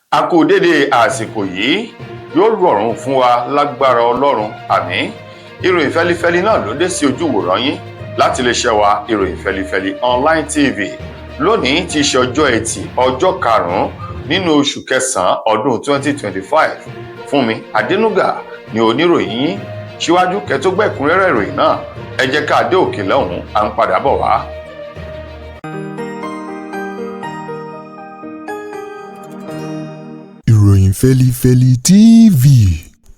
A kú dédé àsìkò yìí, yóò rọrùn fún wa lágbára Ọlọ́run, àmín. Ìròyìn fẹlifẹli náà ló dé sí ojú wòran yín láti lè ṣe wa Ìròyìn Fẹlifẹli Online TV. Lónìí ti ṣe ọjọ́ Ẹtì, ọjọ́ karùn-ún nínú oṣù kẹsàn-án ọdún 2025. Fúnmi Adénúgà ni oníròyìn yín. Síwájú kẹ́ tó gbọ́ ẹ̀kúnrẹ́rẹ́ ìròyìn náà, ẹ jẹ́ ká dé òkè lọ́hùn-ún, à ń padà bọ̀ wá. Ìròyìn Fẹlifẹli TV,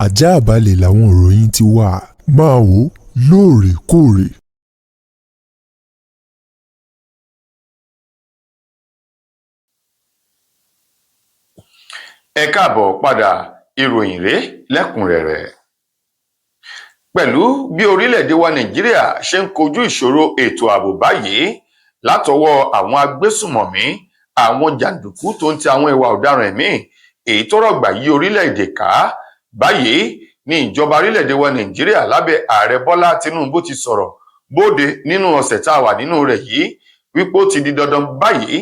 ajáàbalẹ̀ làwọn ìròyìn ti wà, máa wò lóòrèkóòrè. Ẹ káàbọ̀ padà, ìròyìn rèé lẹ́kùnrẹ́rẹ́. Pẹ̀lú bí orílẹ̀-èdè wa Nàìjíríà ṣe ń kojú ìṣòro ètò ààbò báyìí látọwọ́ àwọn agbésùmọ̀mí, àwọn jàǹdùkú tó ń ti àwọn ìwà ọ̀daràn míì èyí tó rọ̀gbà yí orílẹ̀-èdè ká báyìí ní ìjọba orílẹ̀-èdè wa Nàìjíríà lábẹ́ ààrẹ Bọ́lá Tinubu ti sọ̀rọ̀ bóde nínú ọ̀sẹ̀ tá a wà nínú rẹ̀ yìí wípé ó ti di dandan báyìí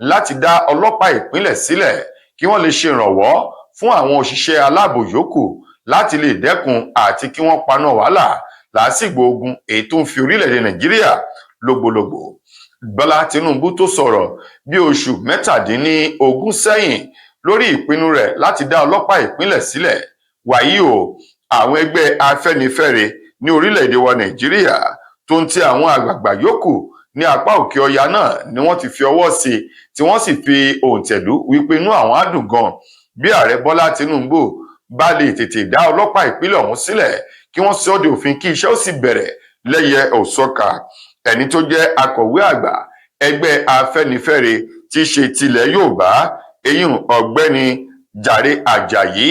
láti dá ọlọ́pàá ìpínlẹ̀ sílẹ̀ kí wọ́n lè ṣe ìrànwọ́ fún àwọn òṣìṣẹ́ aláàbò yòókù láti lè dẹ́kun àti kí wọ́n paná wàhálà làásìgbò ogun èyí tó ń fi orílẹ̀-èdè Nàìjíríà lógbòlógbò. Bọ́lá Tinubu tó sọ̀rọ̀ bí oṣù 17 sẹ́yìn lórí ìpinnu rẹ̀ láti dá ọlọ́pàá ìpínlẹ̀ sílẹ̀. Wàyí o, àwọn ẹgbẹ́ Afẹ́nifẹ́re ní orílẹ̀-èdè wa Nàìjíríà tó ń ti àwọn àgbààgbà yòókù ní apá òkè ọya náà ni wọ́n ti fi ọwọ́ sí, tí wọ́n sì fi òǹtẹ̀lú wípé inú àwọn á dùn gan bí ààrẹ Bọ́lá Tinubu bá lè tètè dá ọlọ́pàá ìpínlẹ̀ ọ̀hún sílẹ̀, kí wọ́n sọ ọ́ di òfin, kí iṣẹ́ ó sì bẹ̀rẹ̀ lẹ́yẹ òsọ́ka. Ẹni tó jẹ́ akọ̀wé àgbà ẹgbẹ́ Afẹ́nifẹ́re tí í ṣe tilẹ̀ Yorùbá, eyín ọ̀gbẹ́ni Jàre Àjàyí,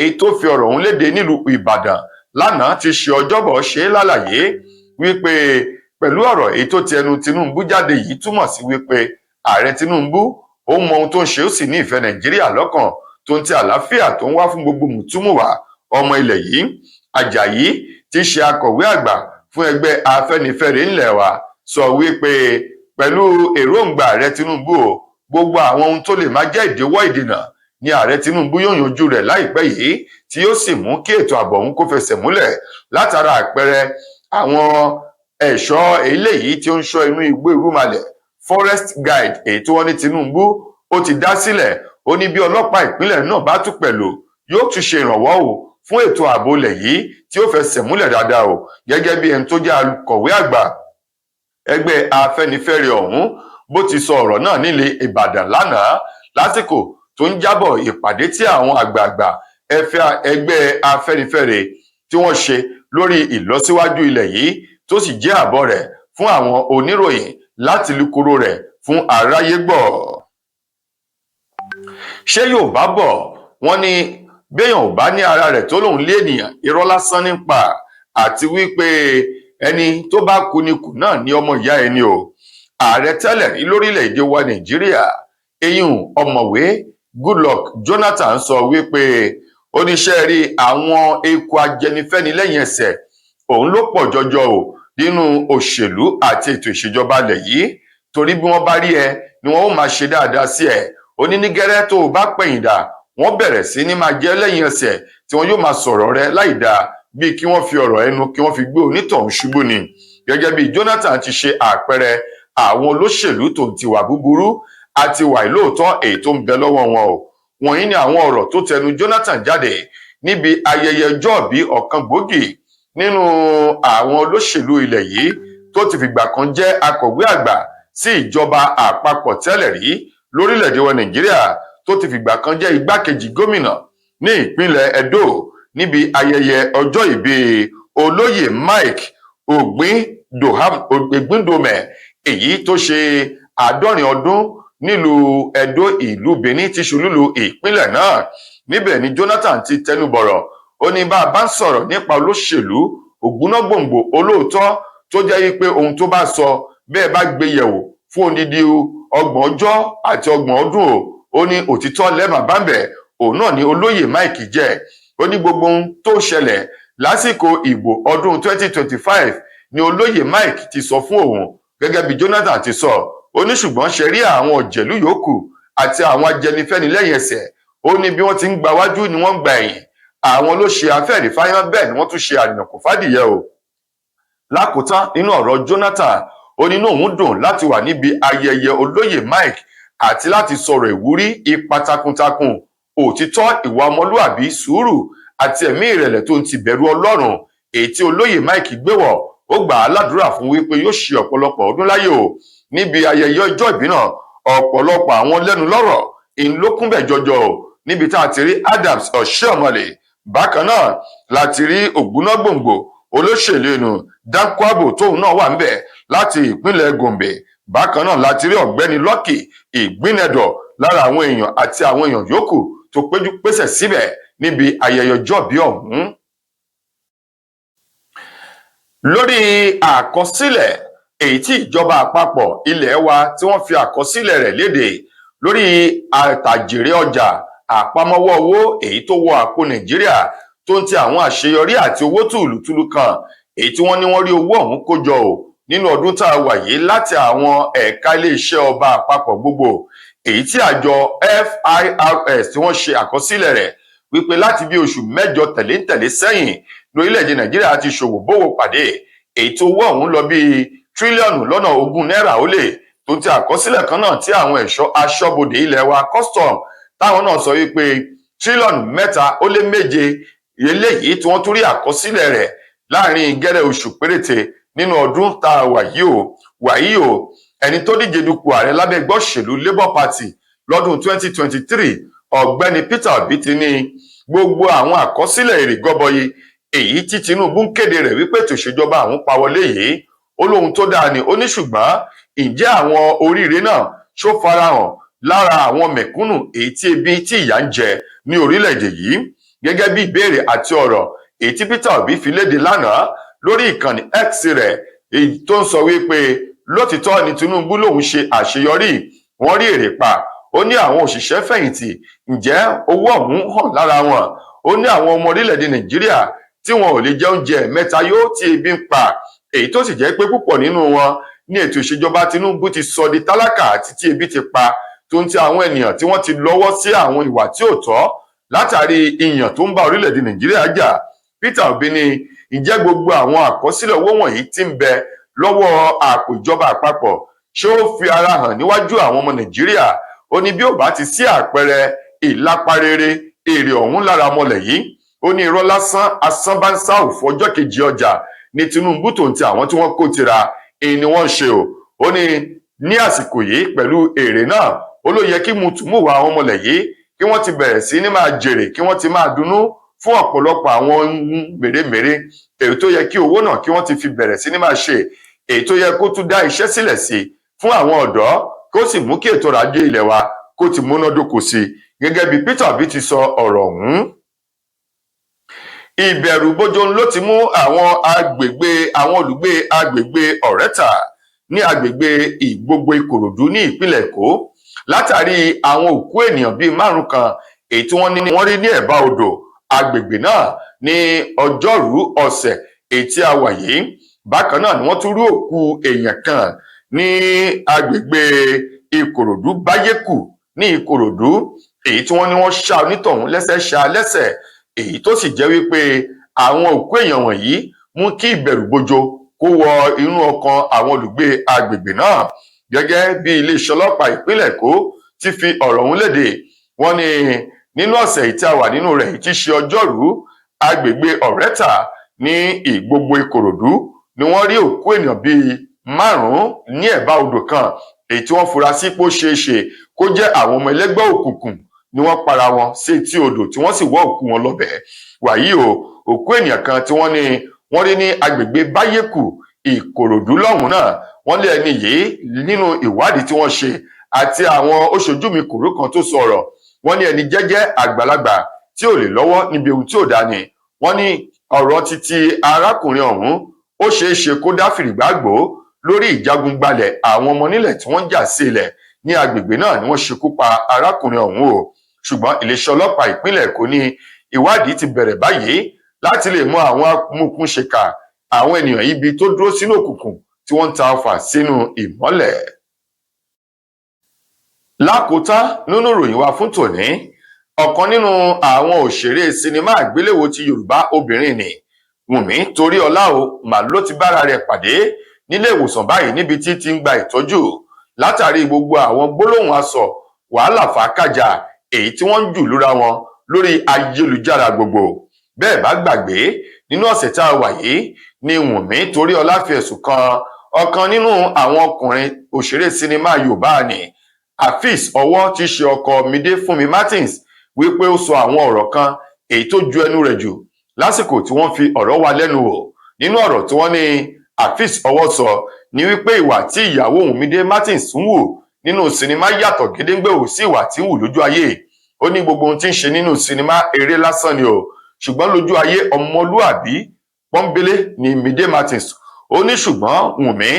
èyí tó fi ọ̀rọ̀ ọ̀hún léde nílùú Ìbàdàn lánàá ti ṣe ọjọ́bọ̀, ṣe é lálàyé wípé pẹ̀lú ọ̀rọ̀ èyí tó ti ẹnu Tinubu jáde yìí túmọ̀ sí wípé ààrẹ Tinubu ó mọ ohun tó ń ṣe, ó sì ní ìfẹ́ Nàìjíríà lọ́kàn tó ń ti àlàáfíà tó ń wá fún gbogbo mùtúmùwà ọmọ ilẹ̀ yìí. Àjàyí tí í ṣe akọ̀wé àgbà fún ẹgbẹ́ Afẹ́nifẹ́re ńlẹ̀ wa sọ wípé pẹ̀lú èròǹgbà ààrẹ Tinubu o, gbogbo àwọn ohun tó lè máa jẹ́ ìdíwọ́ ìdènà ni ààrẹ Tinubu yóò yanjú rẹ̀ láìpẹ́ yìí, tí yóò sì mú kí ètò ààbò ọ̀hún kó fẹsẹ̀ múlẹ̀ látara àpẹẹrẹ àwọn ẹ̀ṣọ́ eléyìí tí ó ń ṣọ́ inú igbó irúnmalẹ̀, forest guide, èyí tí wọ́n ní Tinubu ó ti dá sílẹ̀. Ó ní bí ọlọ́pàá ìpínlẹ̀ náà bá tún pẹ̀lú, yóò tún ṣe ìrànwọ́ o fún ètò ààbò ilẹ̀ yìí tí ó fẹsẹ̀ múlẹ̀ dáadáa o. Gẹ́gẹ́ bí ẹni tó jẹ́ akọ̀wé àgbà ẹgbẹ́ Afẹ́nifẹ́re ọ̀hún bó ti sọ ọ̀rọ̀ náà nílé Ìbàdàn lánàá lásìkò tó ń jábọ̀ ìpàdé tí àwọn àgbààgbà ẹgbẹ́ Afẹ́nifẹ́re tí wọ́n ṣe lórí ìlọsíwájú ilẹ̀ yìí, tó sì jẹ́ àbọ̀ rẹ̀ fún àwọn oníròyìn láti lukoro rẹ̀ fún aráyé gbọ́. Ṣé Yorùbá bọ̀, wọ́n ní béèyàn ò bá ní ara rẹ̀ tó lòun lé ènìyàn, irọ́ lásán nípa, àti wípé ẹni tó bá kú ni kù náà ní ọmọ ìyá ẹni o. Ààrẹ tẹ́lẹ̀ rí lórílẹ̀‐èdè wa Nàìjíríà, eyín ọ̀mọ̀wé Goodluck Jonathan, sọ wípé oníṣẹ́ rí àwọn eku ajẹnifẹ́ni lẹ́yìn ẹsẹ̀ òun ló pọ̀ jọjọ o nínú òṣèlú àti ètò ìṣèjọba ilẹ̀ yìí, torí bí wọ́n bá rí ẹ ni wọ́n ó máa ṣe dáadáa sí ẹ. Ó ní ní gẹ́rẹ́ tó o bá pẹ̀yìndà, wọ́n bẹ̀rẹ̀ sí ní máa jẹ́ lẹ́yìn ẹsẹ̀ tí wọ́n yóò máa sọ̀rọ̀ rẹ láì dáa, bíi kí wọ́n fi ọ̀rọ̀ ẹnu kí wọ́n fi gbé onítọ̀hún ṣubú ni. Gẹ́gẹ́ bí Jonathan ti ṣe àpẹẹrẹ àwọn olóṣèlú tó ń tiwà búburú àti ìwà ìlóòótọ́ èyí tó ń bẹ lọ́wọ́ wọn o. Wọ̀nyí ni àwọn ọ̀rọ̀ tó tẹnu Jonathan jáde níbi ayẹyẹ ọjọ́ìbí ọ̀kan gbòógì nínú àwọn olóṣèlú ilẹ̀ yìí tó ti fìgbà kan jẹ́ akọ̀wé àgbà sí ìjọba àpapọ̀ tẹ́lẹ̀ rí lórílẹ̀‐èdè wa Nàìjíríà, tó ti fìgbà kan jẹ́ igbákejì gómìnà ní ìpínlẹ̀ Edo, níbi ayẹyẹ ọjọ́ ìbí olóyè Mike Ògbíndòmẹ̀ èyí tó ṣe 70 ọdún nílùú Edo, ìlú Benin tí ṣolúlu ìpínlẹ̀ náà. Níbẹ̀ ni Jonathan ti tẹnubọ̀rọ̀. Ó ní bá a bá ń sọ̀rọ̀ nípa olóṣèlú ògbónágbòǹgbò olóòótọ́ tó jẹ́ wípé ohun tó bá sọ, bẹ́ẹ̀ bá gbé yẹ̀wò fún odidi 30 ọjọ́ àti 30 ọdún o, ó ní òtítọ́ lẹ́ẹ̀mà bá ń bẹ̀, òun náà ni olóyè Mike jẹ́. Ó ní gbogbo ohun tó ṣẹlẹ̀ lásìkò ìbò ọdún 2025 ni olóyè Mike ti sọ fún òun, gẹ́gẹ́ bí Jonathan ti sọ. Ó ní ṣùgbọ́n ṣe rí àwọn ọ̀jẹ̀lú yòókù àti àwọn ajẹnifẹ́ni lẹ́yìn ẹsẹ̀, Ó ní bí wọ́n ti ń gba wájú ni wọ́n ń gba ẹ̀yìn. Àwọn ló ṣe afẹ́rí fáyán, bẹ́ẹ̀ ni wọ́n tún ṣe àrìnàkò fádìyẹ o. Lákòótán nínú ọ̀rọ̀ Jonathan, ó ní inú òun dùn láti wà níbi ayẹyẹ olóyè Mike àti láti sọ̀rọ̀ ìwúrí ipa takuntakun, òtítọ́, ìwà ọmọlúàbí, sùúrù àti ẹ̀mí ìrẹ̀lẹ̀ tó ń ti bẹ̀rù Ọlọ́run èyí tí olóyè Mike gbé wọ̀. Ó gbà á ládùúrà fún wípé yóò ṣe ọ̀pọ̀lọpọ̀ ọdún láyé o. Níbi ayẹyẹ ọjọ́ ìbí náà, ọ̀pọ̀lọpọ̀ àwọn lẹ́nu lọ́rọ̀ ìlókùnbẹ̀ jọjọ o, níbi tá a ti rí Adams Oshiomhole. Bákan náà láti rí ògbónágbòǹgbò olóṣèlú inú Dankwabo, tóun náà wà ńbẹ̀ láti ìpínlẹ̀ Gombe. Bákan náà láti rí ọ̀gbẹ́ni Lucky Ìgbínẹdọ lára àwọn èèyàn àti àwọn èèyàn yòókù tó péjú pésẹ̀ síbẹ̀ níbi ayẹyẹ ọjọ́bí ọ̀hún. Lórí àkọsílẹ̀ èyí tí ìjọba àpapọ̀ ilé wa tí wọ́n fi àkọsílẹ̀ rẹ̀ léde lórí àtàjèrè ọjà, àpamọ́wọ́ owó èyí tó wọ àpò Nàìjíríà, tó ń ti àwọn àṣeyọrí àti owó tùlùtùlù kan èyí tí wọ́n ní wọ́n rí owó ọ̀hún kó jọ o nínú ọdún tá a wà yìí láti àwọn ẹ̀ka iléeṣẹ́ ọba àpapọ̀ gbogbo, èyí tí àjọ FIRS tí wọ́n ṣe àkọsílẹ̀ rẹ̀ wípé láti bí oṣù 8 tẹ̀léńtẹ̀lé sẹ́yìn lórílẹ̀‐èdè Nàìjíríà ti ṣòwò bówó pàdé, èyí tó owó ọ̀hún lọ bíi tírílíọ̀nù lọ́nà 20 náírà ó lé, tó ti àkọsílẹ̀ kan náà tí àwọn ẹ̀ṣọ́ aṣọ́bodè ilẹ̀ wa, custom, táwọn náà sọ wípé tírílíọ̀nù 3.7 eléyìí tí wọ́n tún rí àkọsílẹ̀ rẹ̀ láàrin gẹ́rẹ́ oṣù péréte nínú ọdún tá a wà yìí o. Wàyí o, ẹni tó díje dupò ààrẹ lábẹ́ ẹgbẹ́ òṣèlú Labour Party lọ́dún 2023, ọ̀gbẹ́ni Peter Obi, ti ní gbogbo àwọn àkọsílẹ̀ èrè gọbọi èyí tí Tinubu ń kéde rẹ̀ wípé ètò ìṣèjọba àwọn pa wọlé yìí, ó lóhun tó dáa ni. Ó ní ṣùgbọ́n ǹjẹ́ àwọn oríire náà ṣó farahàn lára àwọn mẹ̀kúnnù èyí tí ebi tí ìyà ń jẹ ní orílẹ̀-èdè yìí? Gẹ́gẹ́ bí ìbéèrè àti ọ̀rọ̀ èyí tí Peter Obi fi léde lánàá lórí ìkànnì X rẹ̀, èyí tó ń sọ wípé lótìtọ́ ni Tinubu lòun ṣe àṣeyọrí, wọ́n rí èrè pa. Ó ní àwọn òṣìṣẹ́ fẹ̀yìntì, ǹjẹ́ owó ọ̀hún hàn lára wọn? Ó ní àwọn ọmọ orílẹ̀-èdè Nàìjíríà tí wọn ò lè jẹ oúnjẹ mẹ́ta yóò tí ebi ń pa, èyí tó sì jẹ́ pé púpọ̀ nínú wọn ní ètò ìṣèjọba Tinubu ti sọ di tálákà àti tí ebi ti pa, tó ń ti àwọn ènìyàn tí wọ́n ti lọ́wọ́ sí àwọn ìwà tí ò tọ́ látàrí ìyàn tó ń bá orílẹ̀-èdè Nàìjíríà jà. Peter Obi ní ǹjẹ́ gbogbo àwọn àkọsílẹ̀ owó wọ̀nyí tí ń bẹ lọ́wọ́ àpò ìjọba àpapọ̀, ṣé ó fi ara hàn níwájú àwọn ọmọ Nàìjíríà? Ó ní bí ó bá ti sí àpẹẹrẹ ìlapa rere èrè ọ̀hún lára ọmọlẹ̀ yìí, ó ní irọ́ lásán, asán bá ń sá òfò ọjọ́ kejì ọjà ní Tinubu tó ń ti àwọn tí wọ́n kó tira èyí ni wọ́n ń ṣe o. Ó ní ní àsìkò yìí, pẹ̀lú èrè náà, ó ló yẹ kí mùtúmùwà àwọn ọmọlẹ̀ yìí kí wọ́n ti bẹ̀rẹ̀ sí ní máa jèrè, kí wọ́n ti máa dunnú fún ọ̀pọ̀lọpọ̀ àwọn ohun mèremère èyí tó yẹ kí owó náà kí wọ́n ti fi bẹ̀rẹ̀ sí ní máa ṣe, èyí tó yẹ kó tún dá iṣẹ́ sílẹ̀ sí fún àwọn ọ̀dọ́, kó sì mú kí ètò ọrọ̀ ajé ilẹ̀ wa kó ti múnádóko sí i, gẹ́gẹ́ bí Peter Obi ti sọ ọ̀rọ̀ ọ̀hún. Ìbẹ̀rù bojo ló ti mú àwọn agbègbè àwọn olùgbé agbègbè Ọ̀rẹ́ta ní agbègbè Ìgbogbo Ìkòròdú ní ìpínlẹ̀ Èkó látàrí àwọn òkú ènìyàn bíi márùn kan èyí tí wọ́n ní wọ́n rí ní ẹ̀bá odò agbègbè náà ní ọjọ́rùú ọ̀sẹ̀ èyí tí a wà yìí. Bákan náà ni wọ́n tún rí òkú èèyàn kan ní agbègbè Ìkòròdú Báyékù ní Ìkòròdú, èyí tí wọ́n ní wọ́n ṣá onítọ̀hún lẹ́sẹ̀ ṣá lẹ́sẹ̀, èyí tó sì jẹ́ wípé àwọn òkú èèyàn wọ̀nyí mú kí ìbẹ̀rùbojo kó wọ inú ọkàn àwọn olùgbé agbègbè náà. Gẹ́gẹ́ bí iléeṣẹ́ ọlọ́pàá ìpínlẹ̀ Èkó ti fi ọ̀rọ̀ ọ̀hún léde, wọ́n ní nínú ọ̀sẹ̀ yìí tí a wà nínú rẹ̀ yìí, tí í ṣe ọjọ́rùú, agbègbè Ọ̀rẹ́ta ní Ìgbogbo Ìkòròdú ni wọ́n rí òkú ènìyàn bíi márùn-ún ní ẹ̀bá odò kan, èyí tí wọ́n fura sí pé ó ṣeé ṣe kó jẹ́ àwọn ọmọ ẹlẹ́gbẹ́ òkùnkùn ni wọ́n para wọn sí etí odò tí wọ́n sì wọ́ òkú wọn lọ́bẹ̀. Wàyí o, òkú ènìyàn kan tí wọ́n ní wọ́n rí ní agbègbè Báyékù, Ìkòròdú lọ́hùn náà, wọ́n lé ẹni yìí, nínú ìwádìí tí wọ́n ṣe àti àwọn oṣojú mi kòró kan tó sọ̀rọ̀, wọ́n ní ẹni jẹ́jẹ́ àgbàlagbà tí ò lè lọ́wọ́ níbi ohun tí ò dá ni. Wọ́n ní ọ̀rọ̀ títí arákùnrin ọ̀hún, ó ṣeé ṣe kó dá fìrìgbàgbó lórí ìjagun-gbalẹ̀ àwọn ọmọ onílẹ̀ tí wọ́n ń jà sí ilẹ̀ ní agbègbè náà ni wọ́n ṣekú pa arákùnrin ọ̀hún o. Ṣùgbọ́n iléeṣẹ́ ọlọ́pàá ìpínlẹ̀ Èkó ní ìwádìí ti bẹ̀rẹ̀ báyìí láti lè mú àwọn amòòkùnṣìkà, àwọn ènìyàn ibi tó dúró sínú òkùnkùn tí wọ́n ń ta ọfà sínú ìmọ́lẹ̀. Lákòótán nínú ìròyìn wa fún tòní, Ọ̀kan nínú àwọn òṣèré sinimá àgbéléwò ti Yorùbá obìnrin ni Wùnmí Toríọlá o mà ló ti bára rẹ̀ pàdé nílé ìwòsàn báyìí níbi tí ti ń gba ìtọ́jú látàrí gbogbo àwọn gbólóhùn asọ̀ wàhálà fàákàjà èyí tí wọ́n ń jù lúra wọn lórí ayélujára gbogbo. Bẹ́ẹ̀ bá gbàgbé, nínú ọ̀sẹ̀ tá a wà yìí ni Wùnmí Toríọlá fi ẹ̀sùn kan ọ̀kan nínú àwọn ọkùnrin òṣèré sinimá Yorùbá ni Afeez Ọwọ́ tí í ṣe ọkọ Mide Fúnmi Martins wípé ó sọ àwọn ọ̀rọ̀ kan èyí tó ju ẹnu rẹ̀ jù lásìkò tí wọ́n fi ọ̀rọ̀ wa lẹ́nu wò. Nínú ọ̀rọ̀ tí wọ́n ní Afeez Ọwọ́ sọ ní wípé ìwà tí ìyàwó òun Mide Martins ń wù nínú sinimá yàtọ̀ gédéǹgbè ò sí ìwà tí ń wù lójú ayé. Ó ní gbogbo ohun tí ń ṣe nínú sinimá eré lásán ni o, ṣùgbọ́n lójú ayé ọmọlúàbí pọ́nbélé ni Mide Martins. Ó ní ṣùgbọ́n Wùnmí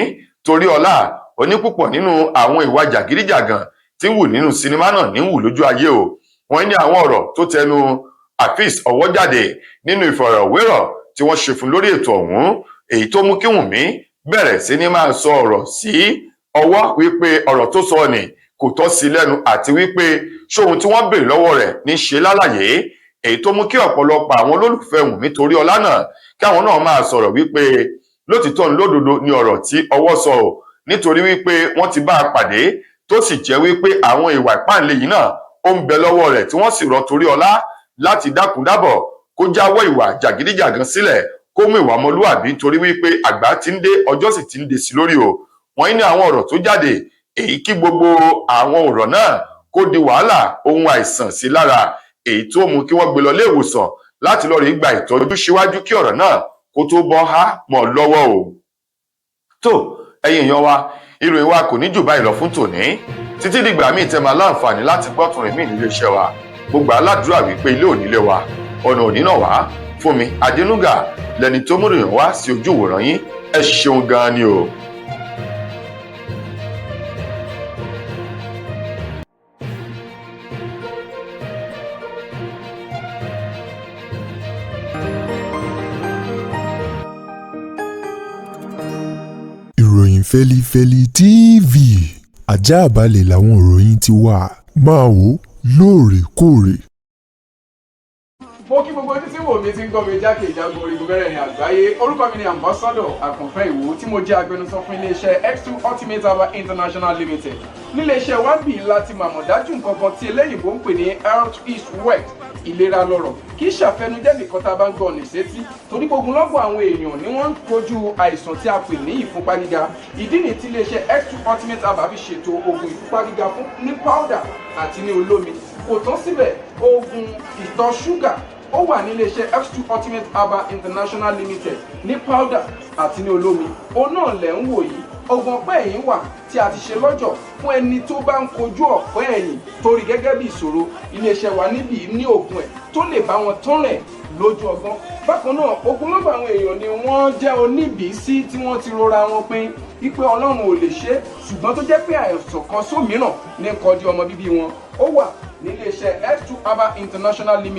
Toríọlá ó ní púpọ̀ nínú àwọn ìwà jàgídíjàgàn tí ń wù nínú sinimá náà ní wù lójú ayé o. Wọ́n ní àwọn ọ̀rọ̀ tó tẹnu Afeez Ọwọ́ jáde nínú ìfọ̀rọ̀wérọ̀ tí wọ́n ṣe fún lórí ètò ọ̀hún, èyí tó mú kí Wùnmí bẹ̀rẹ̀ sí ní máa sọ ọ̀rọ̀ sí Ọwọ́ wípé ọ̀rọ̀ tó sọ ni kò tọ́ sí lẹ́nu, àti wípé ṣóhun tí wọ́n béèrè lọ́wọ́ rẹ̀ ní ṣe lálàyé, èyí tó mú kí ọ̀pọ̀lọpọ̀ àwọn olólùfẹ́ Wùnmí Toríọlá náà kí àwọn náà máa sọ̀rọ̀ wípé lótìtọ́ lódodo ni ọ̀rọ̀ tí Ọwọ́ sọ ò, nítorí wípé wọ́n ti bá a pàdé tó sì jẹ́ wípé àwọn ìwà ìpáǹle yìí náà ó ń bẹ lọ́wọ́ rẹ̀, tí wọ́n sì rọ Toríọlá láti dákúndábọ̀ kó jáwọ́ ìwà jàgídíjàgan sílẹ̀, kó mú ìwà ọmọlúàbí, nítorí wípé àgbà ti ń dé, ọjọ́ sì ti ń dé sí lórí o. Wọ́n ní àwọn ọ̀rọ̀ tó jáde èyí kí gbogbo àwọn ọ̀rọ̀ náà kó di wàhálà ohun àìsàn sí lára, èyí tó mú kí wọ́n gbé lọ ilé ìwòsàn láti lọ rí gba ìtọ́jú síwájú kí ọ̀rọ̀ náà kó tó bọ́ há mọ́ lọ́wọ́ o. Tó ẹ̀yin èèyàn wa, ìròyìn wa kò ní jù báyìí lọ fún tòní. Títí dìgbà míì tẹ́ máa láǹfààní láti gbọ́ tùnrin míì nílé iṣẹ́ wa, gbogbo aládùúrà wípé ilé òní lé wa, ọ̀nà òní náà wá. Fún mi Adénúgà lẹni tó múròyìn wá sí ojú ìwòran yín. Ẹ ṣeun gan-an ni o. Ìròyìn Fẹ́lifẹ́li TV, ajáàbalẹ̀ làwọn ìròyìn ti wà, máa wò lóòrèkóòrè. Mo kí gbogbo ojú tí wò mí, tí ń gbọ́ mi jákèjádò orígun mẹ́rẹ̀ẹ̀rin àgbáyé. Orúkọ mi ni Ambassador Àkànfẹ́ Ìwò, tí mo jẹ́ agbẹnusọ fún iléeṣẹ́ X2 Ultimate Herbal International Limited. Níléeṣẹ́ wa bì láti màmọ̀ dájú nǹkan kan tí eléyìnbó ń pè ní health is wealth, ìlera lọ́rọ̀. Kì í ṣàfẹnujẹ́ nìkan tá a bá ń gbọ́ ní sétí, torí gbogbo lọ́gbọ̀n àwọn èèyàn ni wọ́n ń kojú àìsàn tí a pè ní ìfúnpá gíga. Ìdí nìyí tí iléeṣẹ́ X2 Ultimate Herbal fi ṣètò oògùn ìfúnpá gíga fún ní powder àti ní olómi. Kò tán síbẹ̀, oògùn ìtọ̀ ṣúgà ó wà ní iléeṣẹ́ X2 Ultimate Herbal International Limited ní powder àti ní olómi. Òun náà lẹ̀ ń wò yìí. Oògùn ọ̀pẹ́ ẹ̀yìn wà tí a ti ṣe lọ́jọ̀ fún ẹni tó bá ń kojú ọ̀pẹ́ ẹ̀yìn torí gẹ́gẹ́ bí ìṣòro. Iléeṣẹ́ wa níbí ní oògùn ẹ̀ tó lè bá wọn tán rẹ̀ lójú ọgbọ́n. Bákan náà, ogunlọ́gọ̀ àwọn èèyàn ni wọ́n jẹ́ oníbìísí tí wọ́n ti rora wọn pin wípé Ọlọ́run ò lè ṣe é, ṣùgbọ́n tó jẹ́ pé àìsàn kan sómìíràn ní kọjú ọmọ bíbí wọn. Ó wà níléeṣẹ́ X2 Herbal International Limited.